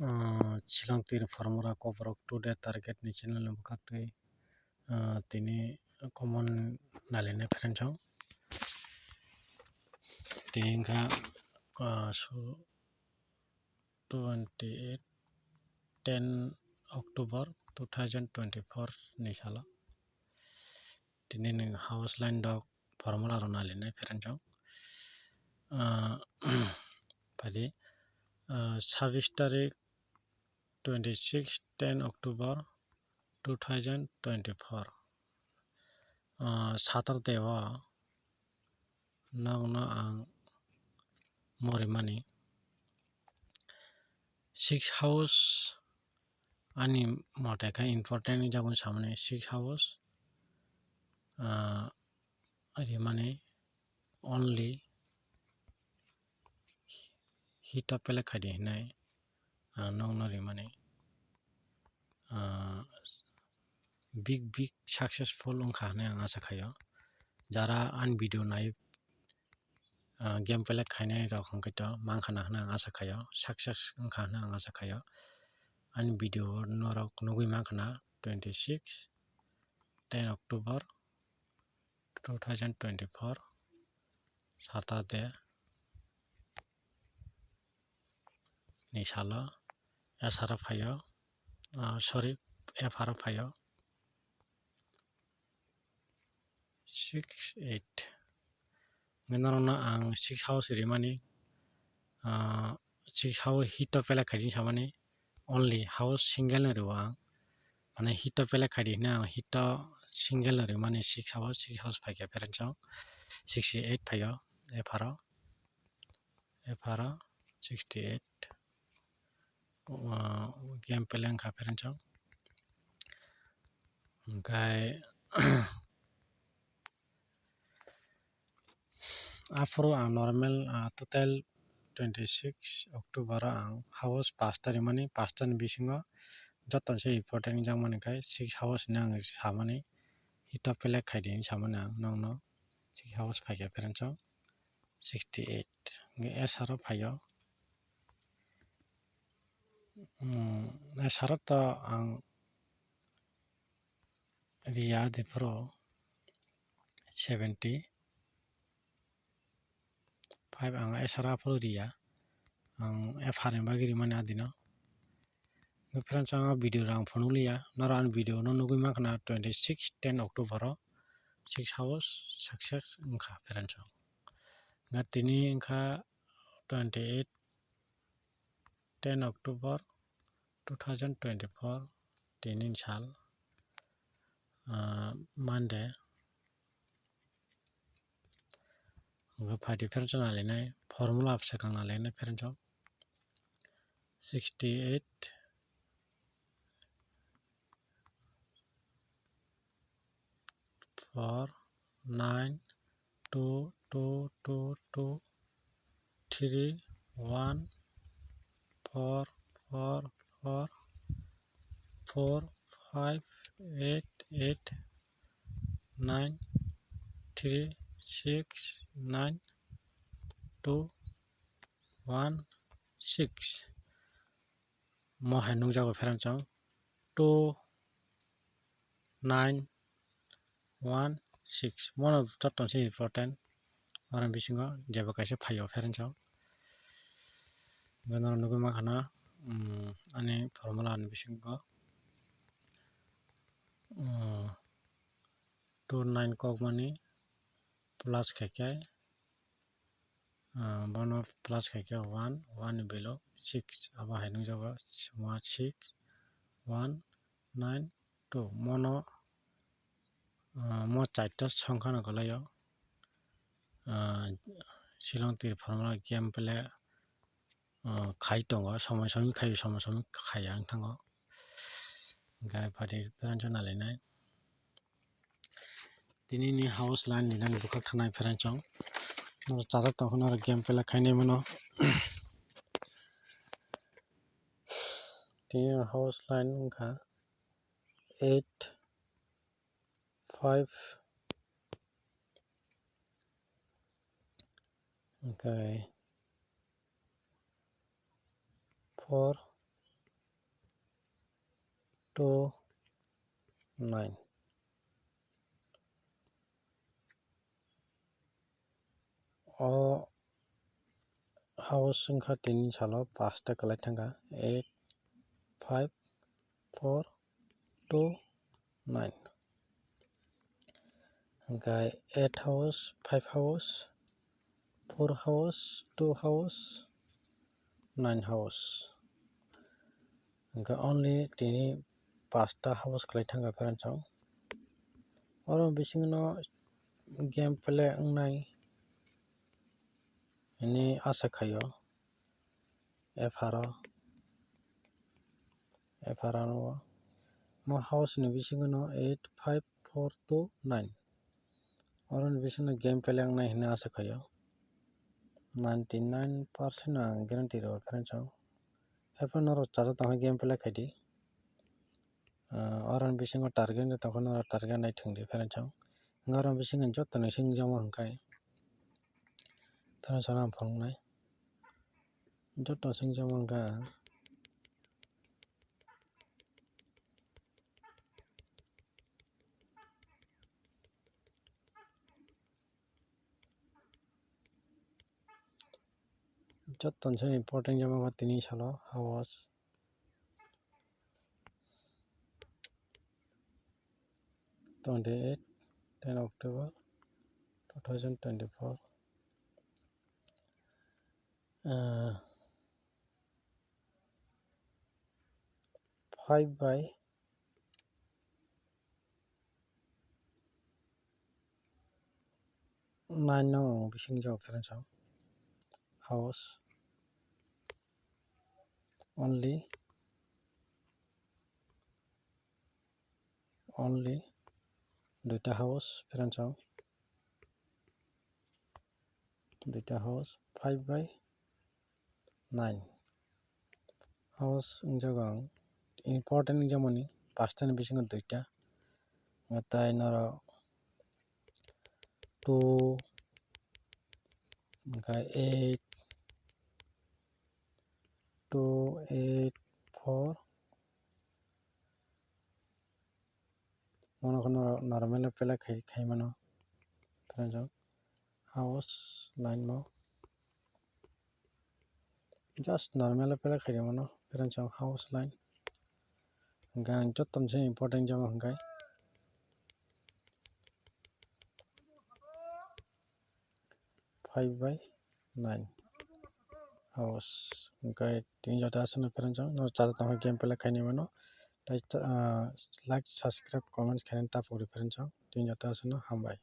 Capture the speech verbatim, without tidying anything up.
Ah, Shillong twi Pharmora Koborok Today Target ni channel ni bwkhak twi, ah, tini common nalina pherensong. Tini wngkha, ah, su-, twenty eight, ten October two thousand twenty four ni salo. Tini nwng house line dok Pharmora rok nalina pherensong. Ah, padi, ah, sabis tarik twenty six ten October two thousand twenty four. Ah, Saturday o nokno ang morimani six house ani mote khe important wngjago samani six house, ah, rimani only hit of pelek khaidi hinwi ang nokno rimani, ah, big big successful wngkha hinwi ang asa khaio. Jara ani video nai, ah, game pelek khainai rok hwnkhe to mankha na hinwi ang asa khaio, success wngkha hinwi ang asa khaio. Ani video norok nugwi mankha na twenty six ten October two thousand twenty four Saturday ni salo S R O phaio, ah, sorry, F R O phaio six eight. Hwnkhe norokno ang six house rimani, ah, six house hit of pelek khaidi samani, only house single no rio ang. Mane hit of pelek khaidi hinwi ang hit of single no rimani six house, six house phaikha pherensong sixty eight phaio, F R O, F R O sixty eight. Ah, game pelek wngkha pherensong. Hwnkhe aphuru ang normal, ah, total twenty six October o ang house pasta rimani, pasta ni bisingo joto se important wngjakmani khai six house hinwi ang samani, hit of pelek khaidi hinwi samani ang nokno six house phaikha pherensong sixty eight. Hwnkhe S R O phaio, hmm, S R O to ang riya diphuru seventy five ang S R O aphuru riya, ang F R ni bagwi rimani adino. Hwnkhe pherensong ang video rang phunukliya, norok ani video no nugwi mankha na twenty six ten October o six house success wngkha pherensong. Hwnkhe tini wngkha twenty eight ten October two thousand twenty four, tini sal, ah, Monday. Hwnkhe phaidi pherensong nalainai, formula bwswk ang nalainai pherensong sixty eight four nine two two two two three one four four four four five eight eight nine three six nine two one six. Mo hai nukjago pherensong two nine one six. Mono joto se important. Oro bisingo jeba kaisa phaio pherensong. Hwnkhe norok nugwi mankha na, um, ani formula ni bisingo, um, two nine kokmani plus khaikhe, ah, bono plus khaikhe one, one ni value six, abo hai nukjago one six one nine two. Mono, ah, mo charta songkha no kwlaio. Ah, Shillong twi formula game play, ah, khai tongo, somoi somoi khaio, somoi somoi khaiya wng thango. Hwnkhe phaidi pherensong nalainai. Tini ni house line ni nani bwkhak thanai pherensong. Norok chajak tongkha norok game play khainai mano. Tini house line wngkha eight five, hwnkhe four two, nine. O house wngkha tini salo pasta kwlai thangkha, eight, five, four, two, nine. Hwnkhe eight house, five house, four house, two house, nine house. Hwnkhe only tini pasta house kwlai thangkha friends o. Oro bisingo game play wngnai hwnwi asa khaio. Epharo, epharo no, mo house ni bisingo no eight, five, four, two, nine. Oro ni bisingo game play wngnai hwnwi asa khaio. Ninety nine percent no ang guarantee rw friends o. Haphano norok chacha tongwi game play khaidi. Ah, oro ni bisingo target wngwi tongkha, norok target nai thwngdi friends o. Hwnkhe oro ni bisingo joto ni singjakma hwnkhe friends o ang phunuknai. Joto singjakma hwnkhe joto se important jama tini salo house twenty eight, ten October two thousand twenty four. Ah, five by nine no ang bising jao friends o house only, only duita house friends o. Duita house five by nine. House wngjago ang important wngjakmani pasta ni bisingo duita. Hwnkhe tai norok two, hwnkhe eight, two, eight, four. Mono kheno normal play khai, khai mano. Friends o house line mo. Just normal play khai mano. Friends o house line. Hwnkhe ang joto se important jama hwnkhe five by nine house. Hwnkhe tini joto aswkno friends o, no chacha tongkha game play khaini mano. Tai, ah, like, subscribe, comments khainani tapok di friends o. Tini joto aswkno hambai.